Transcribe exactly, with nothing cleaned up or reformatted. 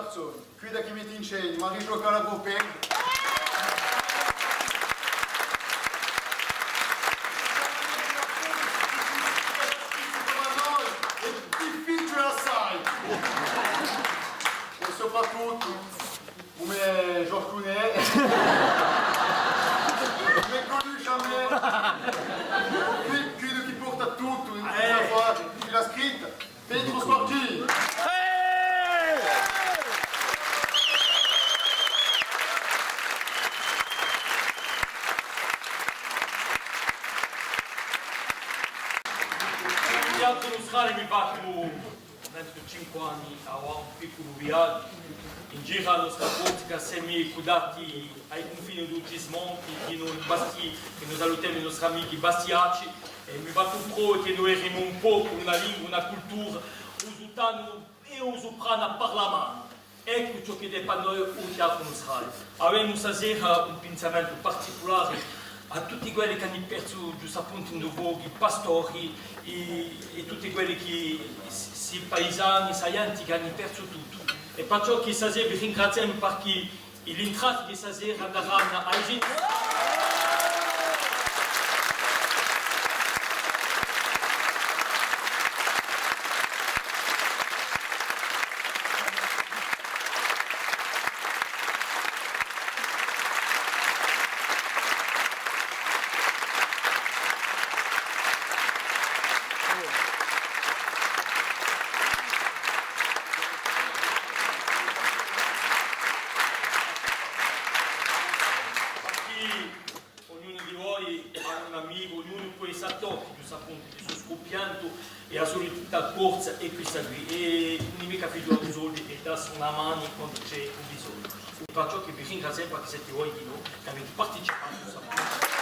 Quidda chì metti in scena, Marie-Jo Calabrò per è difficiule assai. È soprattuttu, cum'è Georges Clooney, ùn mi cunnosce à mè. Quiddu, quiddu chì porta tuttu, in questa fase, chì l'hà scritta. Petru Squarcini! Teatru Nustrale mi battu, dentru cinque anni, avà un picculu viaghju in giru à a nostra Corsica, semu cuddati à i cunfini di u Cismonti, chì no, Basti-, chì no salutemu i nostri amichi bastiacci, è mi battu propiu chì no eremu un populu, una lingua, una cultura, u suttanu è u supranu à parlamà. Eccu ciò chì deppi à noi u Teatru Nustrale. Avemu sta sera un pinsamentu particulare à tutti quelli chì anu persu, ghjustappuntu, in u focu, i pastori, i, è tutti quelli chì, s-, sti paisani, sta ghjenti chì anu persu tuttu. È perciò chì sta sera vi ringraziemu, perchè i, l'intrati di sta sera andaranu à i Ognunu di voi hà un amicu, ognunu pò esse à toccu, ghjustappuntu, di u so scumpientu, è a sulitudine corsa hè quista quì. È ùn hè micca fighjolu di soldi, hè dassi una manu quandu ci hè un bisognu. Perciò chì vi ringraziemu, perchè site voi dinò, chì avete participatu à sta